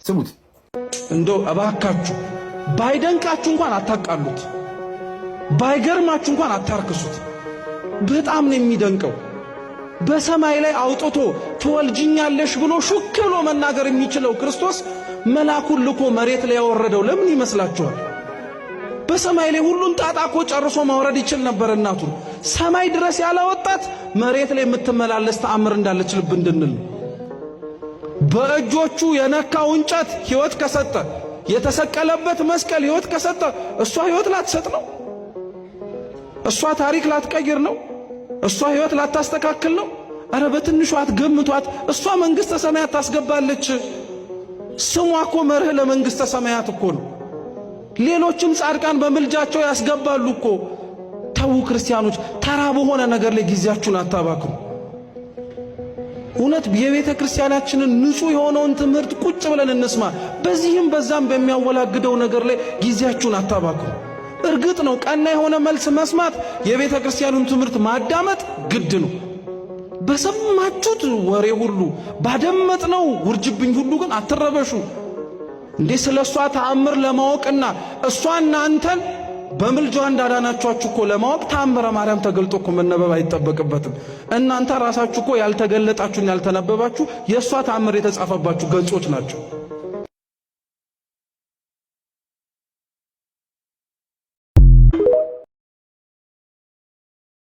ስሙት። እንደው እባካችሁ ባይደንቃችሁ እንኳን አታቃሉት፣ ባይገርማችሁ እንኳን አታርክሱት። በጣም ነው የሚደንቀው። በሰማይ ላይ አውጥቶ ትወልጅኛለሽ ብሎ ሹክ ብሎ መናገር የሚችለው ክርስቶስ መልአኩን ልኮ መሬት ላይ ያወረደው ለምን ይመስላችኋል? በሰማይ ላይ ሁሉን ጣጣ እኮ ጨርሶ ማውረድ ይችል ነበር። እናቱን ሰማይ ድረስ ያላወጣት መሬት ላይ የምትመላለስ ተአምር እንዳለች ልብ እንድንል በእጆቹ የነካው እንጨት ሕይወት ከሰጠ፣ የተሰቀለበት መስቀል ሕይወት ከሰጠ፣ እሷ ሕይወት ላትሰጥ ነው? እሷ ታሪክ ላትቀይር ነው? እሷ ሕይወት ላታስተካክል ነው? አረ በትንሿ አትገምቷት። እሷ መንግሥተ ሰማያት ታስገባለች። ስሟ እኮ መርህ ለመንግሥተ ሰማያት እኮ ነው። ሌሎችም ጻድቃን በምልጃቸው ያስገባሉ እኮ። ተዉ ክርስቲያኖች፣ ተራ በሆነ ነገር ላይ ጊዜያችሁን አታባክኑ። እውነት የቤተ ክርስቲያናችንን ንጹሕ የሆነውን ትምህርት ቁጭ ብለን እንስማ። በዚህም በዛም በሚያወላግደው ነገር ላይ ጊዜያችሁን አታባክኑ። እርግጥ ነው ቀና የሆነ መልስ መስማት፣ የቤተ ክርስቲያኑን ትምህርት ማዳመጥ ግድ ነው። በሰማችሁት ወሬ ሁሉ ባደመጥነው ውርጅብኝ ሁሉ ግን አትረበሹ። እንዴ ስለ እሷ ተአምር ለማወቅና እሷ እናንተን በምልጇ እንዳዳናችኋችሁ እኮ ለማወቅ ተአምረ ማርያም ተገልጦ እኮ መነበብ አይጠበቅበትም። እናንተ ራሳችሁ እኮ ያልተገለጣችሁን ያልተነበባችሁ የእሷ ተአምር የተጻፈባችሁ ገጾች ናቸው።